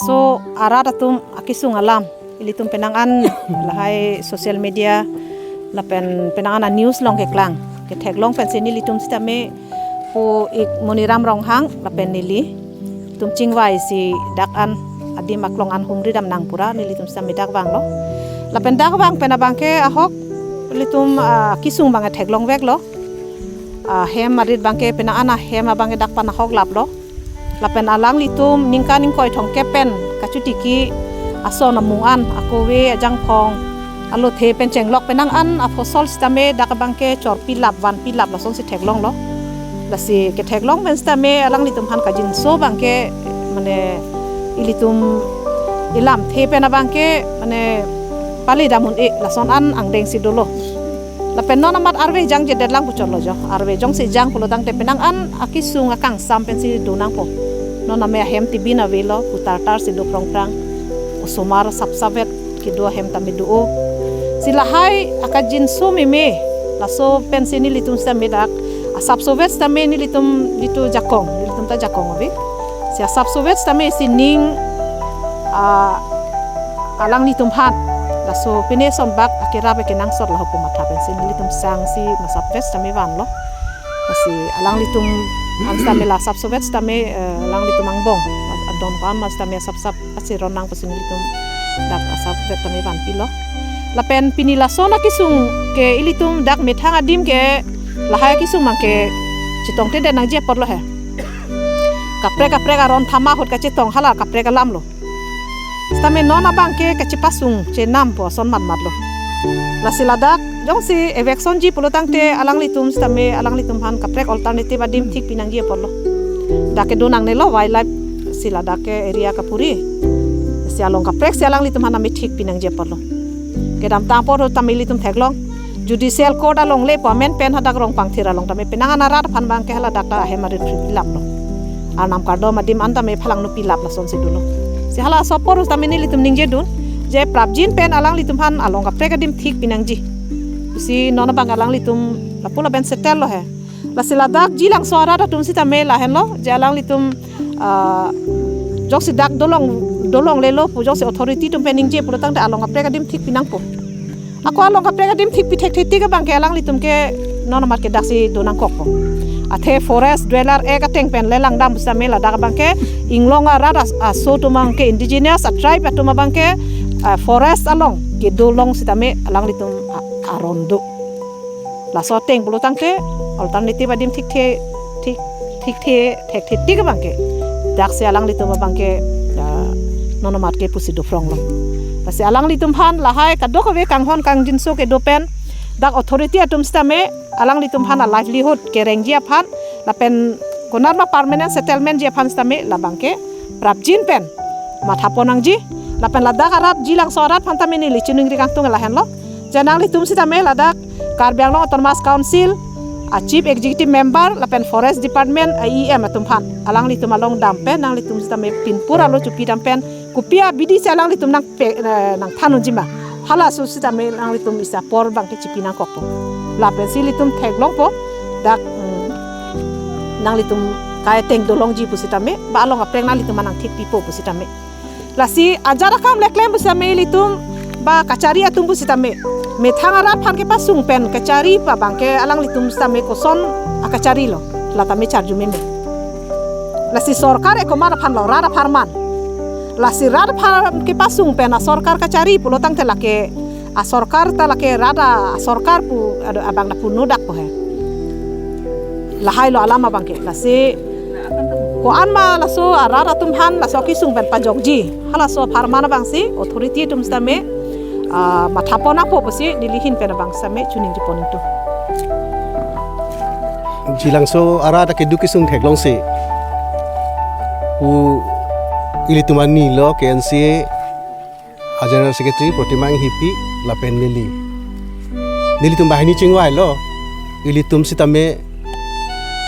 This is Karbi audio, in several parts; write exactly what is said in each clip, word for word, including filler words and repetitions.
So, arat atum akesung alam, ilitum penang an lahai social media, lapen penang an a-news along keklang, ketheklong pensi nelitum sitame pu ik Moniram Ronghang, lapen neli tum chingvai si dak an adim aklong an humri dam nang pu ra nelitum sitame dak vanglo. Lapen dak vang pen abangke ahok ilitum, ah, kesung abangke theklong veklo. Ah, hem arit abangke penang an ahem abangke dak pan ahok laplo. Lapen alanglitum ningkan ingkoi thomkep pen kachotiki ason amung an akove ajangphong alothe pen chenglok penang an afosol sitame dak abangke chorpi lap vanpi lap lasonsi theklonglo. Lasi ketheklong pen sitame alanglitum aphan kajinso abangke mane ilitum ilamthe pen abangke mane pali dam un-e lason an angdeng si dolo. Lapen non amat arve jangjedet lang pu chotlo jo. Arve jongsi jang pulo tangte penang an akesung akangsam pensi do nangpo. Non ame ahem tibin avelo, putar tar si do prongprang. Osomar sapsavet kedo ahem tame do-o. Si lahai akajinso meme, laso pensi nelitum sitame dak asapsovet sitame nelitum litu jakong, nelitum ta jakong ave. Si asapsovet sitame si ning, ah, alanglitum aphan laso pine sonbak akerap akenangsot laho pu matha pensi nelitum sangsi masapvet sitame vanlo. Lasi alanglitum an sitame la asapsovet sitame, eh, alanglitum angbong adon ko-an ma sitame asapsap asi ron nang pusi nelitum dak asapvet tame vanpilo. Lapen pini lason akesung ke ilitum dak methang adim ke lahai akesung abangke chetongtedet nangji apotlo he. Kaprek kaprek aron thama ahut kachetong hala kaprek alamlo. Sitame non abangke kachepasung chenam pu ason matmatlo. Lasi ladak jongsi eviction ji pulo tangte alanglitum sitame alanglitum aphan kaprek alternative adim thik pinangji apotlo. Dak kedo nangnelo wildlife si ladak ke area kapuri. Si along kaprek si alanglitum aphan tame thik pinangji apotlo. Kedamtang apor tame ilitum theklong. Judicial court along le pu amen pen hadak Rongpangthir along tame penang an arat aphan abangke hala dak ta ahem arit phri pilaplo. Arnam kardom adim an tame phalangno pilap lasonsi dolo. Si halaso apor tame nelitum ningjedun je prapjin pen alanglitum aphan along kaprek adim thik pinangji. Si non abang alanglitum lapu lapen settle lo he. Lasi ladak Jilangso arat atum sitame lahenlo je alanglitum, ah, jongsi dak dolong dolonglelo pu jongsi authority atum pen ningje pulo tangte along kaprek adim thik pinangpo. Ako along kaprek adim thik pithekthe tik abangke alanglitum ke non amat ke daksi do nangkokpo. Athe Forest Dweller Act ateng pen lelang dam sitame ladak abangke inglong arat as-, aso atum abangke indigenous a tribe atum abangke, ah, forest along kedo along sitame alanglitum a-, aron do. Laso ateng pulo tangte alternative adim thikthe, thik, thikthe, thekthe tik abangke daksi alanglitum abangke, ah, non amat ke pusi do phronglo. Lasi alanglitum aphan lahai kadokave kanghon kangjinso kedo pen dak authority atum sitame alanglitum aphan a livelihood kerengji aphan lapen konat ma permanent settlement ji aphan sitame labangke prapjin pen mathapon nangji. Lapen ladak arat Jilangso arat aphan tame neli chiningri kangtung lahenlo je nanglitum sitame ladak Karbi Anglong Autonomous Council a Chief Executive Member lapen Forest Department a E M atum aphan alanglitum along dam pen nanglitum sitame pinpur alo chopi dam pen kopi abidi si alanglitum nangpe, eh, nangthan unji ma. Halaso sitame nanglitum isi apor abangke chipi nangkokpo. Lapensi ilitum theklongpo dak, mm, nanglitum kai ateng dolongji pusitame ba along kaprek nanglitum aphan nangthik pipo pusitame. Lasi ajat akam le klem pusitame ilitum ba kachari atum pusitame methang arat aphan kepasung pen kachari pu abangke alanglitum sitame koson akachari lo, la tame charju meme. Lasi sorkar e komat aphan lo, rat apharman. Lasi rat aphan kepasung pen asorkar kachari pulo tangte lake asorkar ta lake rat a, asorkar pu ado abang na puno dak po he. Lahai lo alam abangke. Lasi ko-an ma laso arat atum aphan laso kesung pen pajokji. Halaso apharman abangsi authority atum sitame, ah, mathapon nangpo pusi neli ahin pen abang sitame chiningri pon ingtung. Jilangso arat akeduk kesung theklongsi pu ilitum ani lo K N C A a General Secretary Protima Enghipi lapen neli. Nelitum banghini chingvailo, ilitum sitame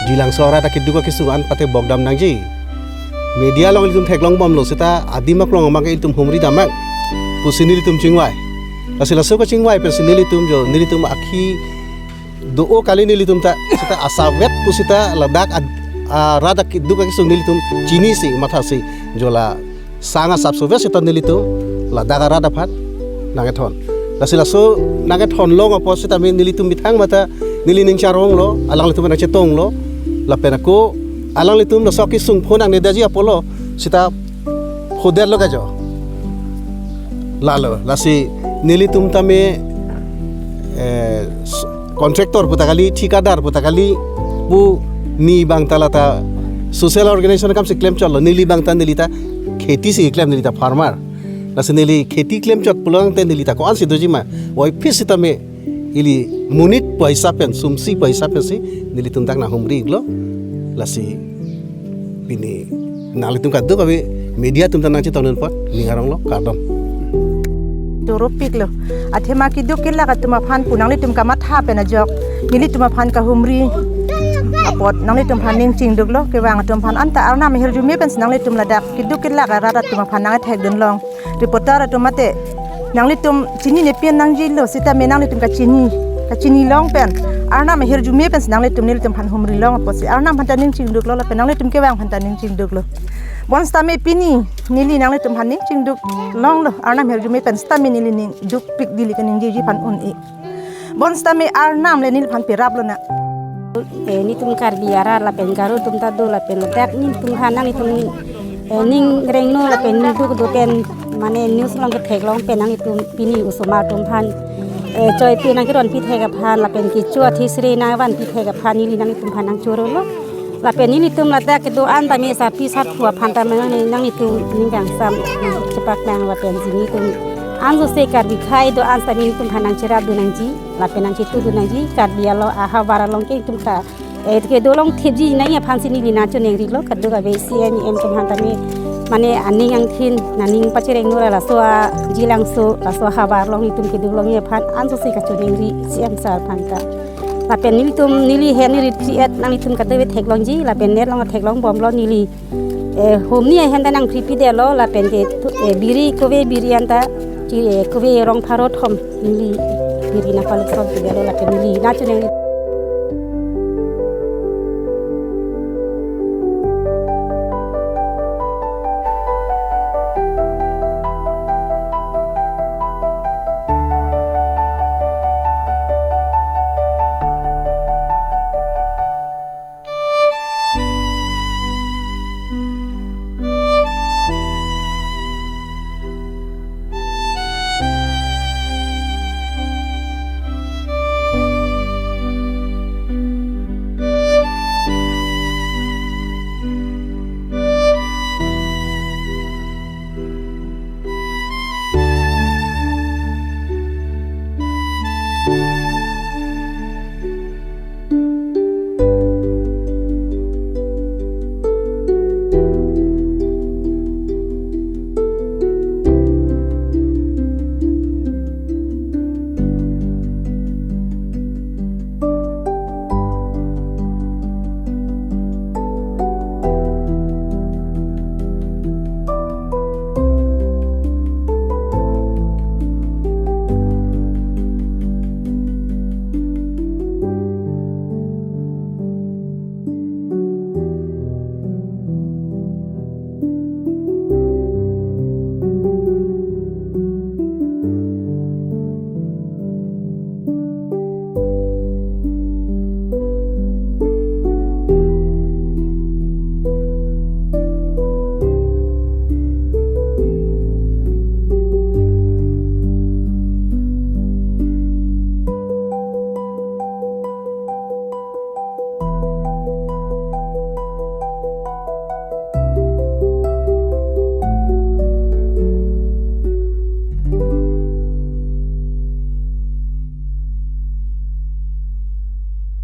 Jilangso arat akeduk akesung an pathe bokdam nangji. Media along ilitum theklong bomlo seta adim aklong abangke ilitum humri dam nang pusi nelitum chingvai. Lasi laso kachingvai pensi nelitum jo, nelitum akhi do-o kali nelitum ta, seta asavet pusita ladak ad-, arat akeduk akesung nelitum chinisi mathasi jo la Sang asapso ave seta nelitum ladak arat aphan nangkethon. Lasi laso nangkethon long apot sitame nelitum methang mata neli ning charonglo, alanglitum nangchetonglo. Lapen ako alanglitum laso akesung phone nangnedaji apotlo sita phodetlo kajo. Lalo, lasi nelitum tame, eh, s-, contractor puta kali, thikadar puta kali, pu ne abang ta lata social organization akam si klemchotlo, neli abang ta neli ta kheti si klem, neli ta farmer. Lasi neli kheti klemchot pulang te neli ta ko-an si doji ma, voiphit sitame ili monit pu ahisap pen, sumsi pu ahisap pensi nelitum dak nanghumri-iklo. Lasi pini nanglitum kadokave media atum ta nangchetongdun apot ning aronglo, kardom. Doropiklo. Athema keduk kelak atum aphan pu nanglitum kamatha pen ajok nelitum aphan kahumri apot nanglitum aphan ning chingduklo, kevang atum aphan anta Arnam ahirjume pensi nanglitum ladak keduk kelak arat atum aphan nangthekdun long. Reporter atum mate nanglitum chinine pen nangjilo sitame nanglitum kachini, kachini long pen Arnam ahirjume pensi nanglitum nelitum aphan humri long apotsi Arnam aphan ta ning chingduklo lapen nanglitum kevang aphan ta ning chingduklo. Bonsitame pini neli nanglitum aphan ning chingduk longlo, Arnam ahirjume pen sitame neli ning dukpik, neli kaningjiji aphan un-e. Bonsitame Arnam le neliphan peraplonang. Eh, netum Karbi arat lapen Garo atum ta do lapen ladak netum aphan nanglitum, eh, ning rengno lapen ning duk do pen mane news along ketheklong pen nanglitum pini osomar atum aphan, eh, choipi nangkeronpi thek aphan lapen kecho athisri nangvanpi thek aphan neli nanglitum aphan nangchorolo. Lapen nelitum ladak kedo-an tame sarpi sarpo aphan tame nang, nanglitum ning kangsam chepak nang lapen si netum anso se Karbi akhei do-an tame netum aphan nangcherapdun nangji lapen nangchetudun nangji, Karbi alo ahavar along ke netum ka, eh, kedo longthipji nangji aphan si neli nangchoningrilo, kadokave C M, E M atum aphan tame mane aning angthin, aning pachereng nura laso ajilangso, laso ahavar along netum kedo longji aphan anso si kachoningri C M sir aphan ta. Lapen nelitum neli hen neli triet nanglitum kadokave theklongji lapen net along theklongbomlo neli. Eh, humni ahem ta nangphripidetlo lapen ke, eh, biri kove biri anta, ki, eh, kove rong pharo thom neli biri nangpalutson pidetlo lapen neli nangchoningri.